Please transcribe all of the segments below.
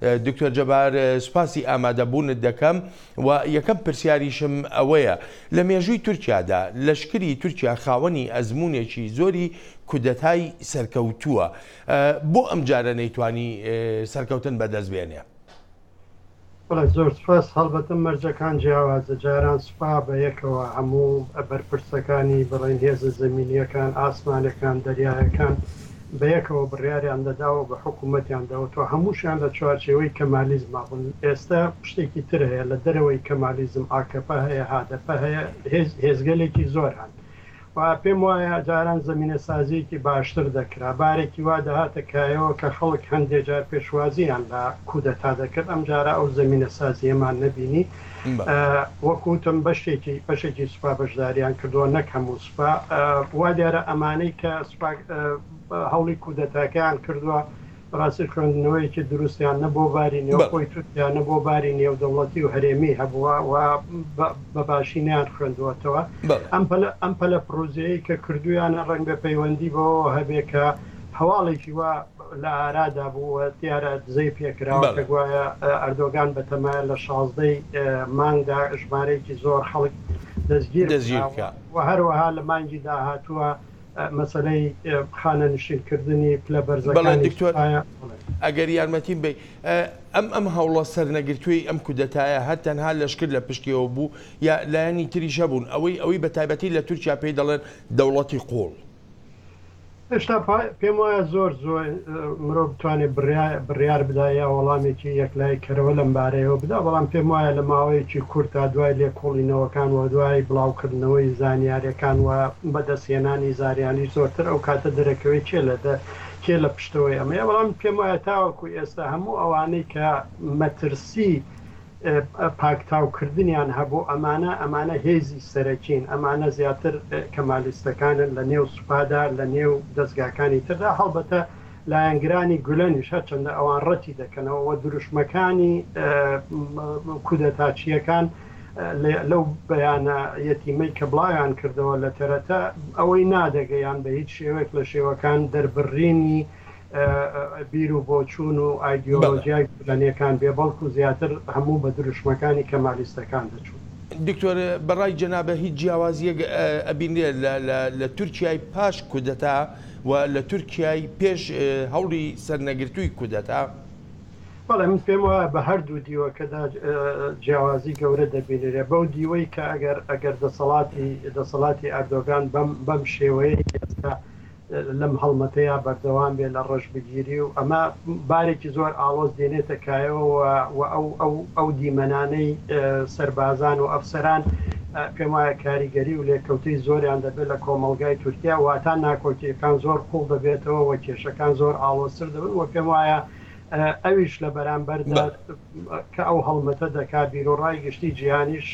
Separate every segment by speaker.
Speaker 1: دکتۆر جەبار سوپاسی ئامادەبوونت دەکەم و یەکەم پرسیاریشم ئەوەیە لە مێژووی تورکیادا لەشکری تورکیا خاوەنی ئەزموونێکی زۆری کودەتای سەرکەوتووە بۆ ئەمجارە نەیتوانی سەرکەوتن بەدەست بێنێ؟
Speaker 2: بەڵێ زۆر سوپاس، هەڵبەتە مەرجەکان جیاوازە، جاران سوپا بە یەکەوە هەموو بەرپرسەکانی بڵێین هێزە زەمینییەکان، ئاسمانەکان، دەریایەکان بە یەکەوە بڕیاریان دەدا و بە حکوومەتیان دەوت و هەمووشیان لە چوارچێوەی کەمالیزما بوون، ئێستە شتێکی تر هەیە لە دەرەوەی کەمالیزم ئاکەپە هەیە، هادەپە هەیە، هێز هێزگەلێکی زۆر هەن. و پێم وایە جاران زەمینەسازییەکی باشتر دەکرا، بارێکی وا دەهاتە کایەوە کە خەڵک هەندێ جار پێشوازییان لە کودەتا دەکرد، ئەمجارە ئەو زەمینەسازییەمان نەبینی. وەک وتم بەشێکی بەشێکی سوپا بەشدارییان کردووە نەک هەموو سوپا. وا دیارە ئەمانەی کە سوپا هەوڵی کودەتاکەیان کردووە بەڕاستی خوێندنەوەیەکی دروستیان نە بۆ باری نێوخۆی تورکیا نە بۆ باری نێودەوڵەتی و هەرێمی هەبووە و بە باشی نەیان خوێندووەتەوە. ئەم پەلەپڕوزێیەی کە کردوویانە ڕەنگبێ پەیوەندی بەوەوە هەبێ کە هەواڵێکی وا لە ئارادا بوو و دیارە دزەی پێکراوە کە گوایە ئەردۆگان بەتەمایە لە 16 ی مانگدا ژمارەیەکی زۆر خەڵک دەستگیر بکا و هەروەها لە مانگی داهاتووە مەسەلەی خانەنشین کردنی پلە
Speaker 1: بەڵێ
Speaker 2: بەرزەکانی
Speaker 1: دکتۆر
Speaker 2: سوپایە. بەڵێ.
Speaker 1: ئەگەر یارمەتیم بەی ئەم ئەم هەوڵە سەرنەگرتووی ئەم کودەتایە هەر تەنها لەشکر لە پشتیەوە بوو یا لایەنی تریش هەبوون ئەوەی ئەوەی بە تایبەتی لە تورکیا پێی دەڵێن دەوڵەتی قوڵ؟
Speaker 2: هێشتا پێم وایە زۆر زووە مرۆڤ بتوانێت بڕیار بدا یا وەڵامێکی یەکلایی کەرەوە لەم بارەیەوە بدا، بەڵام پێم وایە لە ماوەیەکی کورتدا دوای لێکۆڵینەوەکان و دوای بڵاوکردنەوەی زانیاریەکان و بەدەستهێنانی زاریانی زۆرتر ئەو کاتە دەرەکەوێت کێ لە کێ لە پشتەوەی ئەمەیە، بەڵام پێم وایە تاوەکو ئێستا هەموو ئەوانەی کە مەترسی پاکتاوکردنیان هەبوو، ئەمانە ئەمانە هێزی سەرەکین، ئەمانە زیاتر کەمالیستەکانن لە نێو سوپادا، لە نێو دەزگاکانی تردا، هەڵبەتە لایەنگرانی گولەنیش هەرچەندە ئەوان ڕەتی دەکەنەوە و دروشمەکانی کودەتاچییەکان لەو بەیانە یەتیمەی کە بڵاویان کردەوە لە تەرەتە ئەوەی نادەگەیان بە هیچ شێوەیەک لە شێوەکان دەربڕینی بیر و بۆچوون و ئایدیۆلۆژیای گولەنیەکان بێ، بەڵکو زیاتر هەموو بە دروشمەکانی کەمالیستەکان دەچوون.
Speaker 1: دکتۆر بەڕای جەنابت هیچ جیاوازیەک ئەبینرێ لە تورکیای پاش کودەتا و لە تورکیای پێش هەوڵی سەرنەگرتووی کودەتا؟
Speaker 2: بەڵێ من پێم وایە بە هەردوو دیوەکەدا جیاوازی گەورە دەبینرێ، بەو دیوەی کە ئەگەر ئەگەر دەسەڵاتی دەسەڵاتی ئەردۆگان بەم بەم شێوەیەی ئێستا لەم هەڵمەتەیا بەردەوام بێ لە ڕەشبگیری و ئەمە بارێکی زۆر ئاڵۆز دێنێتە کایەوە و ئەو ئەو ئەو دیمەنانەی سەربازان و ئەفسەران پێم وایە کاریگەری و لێکەوتەی زۆریان دەبێت لە کۆمەڵگای تورکیا واتا ناکۆکیەکان زۆر قوڵ دەبێتەوە و کێشەکان زۆر ئاڵۆزتر دەبن و پێم وایە ئەویش لە بەرامبەردا کە ئەو هەڵمەتە دەکا بیروڕای گشتی جیهانیش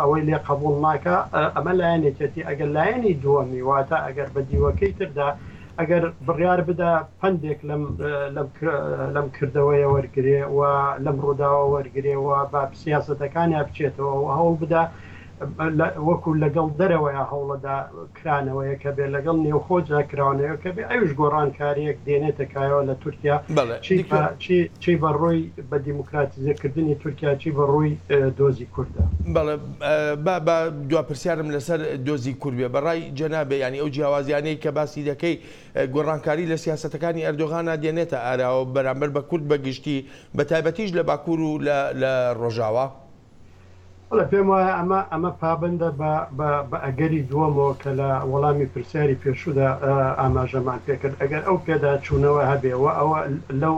Speaker 2: ئەوەی لێ قەبوڵ ناکا ئەمە لایەنێکەتی ئەگەر لایەنی دووەمی واتە ئەگەر بە دیوەکەی تردا ئەگەر بڕیار بدا پەندێک لەم لەم کردەوەیە وەرگێ و لەم ڕووداوە وەرگێ و بە سیاسەتەکانیا بچێتەوە و هەوڵ بدا وەکو لەگەڵ دەرەوەیا هەوڵەدا کرانەوەیەک هەبێ لەگەڵ نێوخۆدا کراونەوەیەک هەبێ ئەویش گۆڕانکارییەک دێنێتە کایەوە لە تورکیا
Speaker 1: بەڵێ
Speaker 2: چی بە
Speaker 1: دکتۆر.
Speaker 2: چی چی بە ڕووی بە دیموکراتیزەکردنی تورکیا چی بە ڕووی دۆزی کورددا.
Speaker 1: بەڵێ با با دوا پرسیارم لەسەر دۆزی کورد بێ بە ڕای جەنابێ یانی ئەو جیاوازیانەی کە باسی دەکەی گۆڕانکاری لە سیاسەتەکانی ئەردۆغانا دێنێتە ئاراوە بەرامبەر بە کورد بە گشتی بە تایبەتیش لە باکوور و لە لە ڕۆژاوا؟
Speaker 2: بەڵێ پێم وایە ئەمە ئەمە پابەندە بە بە بە ئەگەری دووەمەوە کە لە وەڵامی پرسیاری پێشوودا ئاماژەمان پێکرد ئەگەر ئەو پێداچوونەوە هەبێ و ئەوە لەو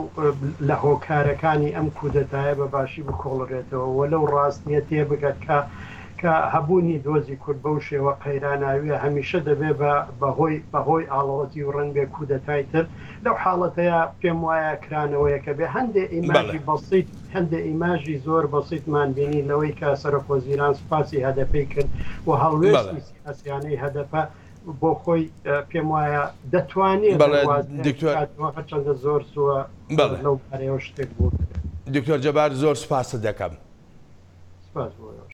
Speaker 2: لە هۆکارەکانی ئەم کودەتایە بە باشی بکۆڵرێتەوە و لەو ڕاستییە تێبگات کە کە هەبوونی دۆزی کورد بەو شێوە قەیراناوییە هەمیشە دەبێ بە بە هۆی بە هۆی ئاڵۆزی و ڕەنگبێ کودەتای تر لەو حاڵەتەیا پێم وایە کرانەوەیەکە بێ هەندێ
Speaker 1: بەڵێ.
Speaker 2: ئیماژی بەسیت هەندێ ئیماژی زۆر بەسیتمان بینی لەوەی کە سەرۆکوەزیران سوپاسی هەدەپەی کرد و
Speaker 1: بەڵێ.
Speaker 2: هەڵوێستی سیاسیانەی هەدەپە بۆ خۆی پێم وایە دەتوانێ
Speaker 1: بەڵێ
Speaker 2: دەروازەیەک
Speaker 1: دکتۆر.
Speaker 2: بکاتەوە هەرچەندە زۆر زووە
Speaker 1: بەڵێ.
Speaker 2: لەو بارەیەوە شتێک بوترێت.
Speaker 1: دکتۆر جەبار زۆر سوپاست دەکەم.
Speaker 2: سوپاس بۆ ئێوەش.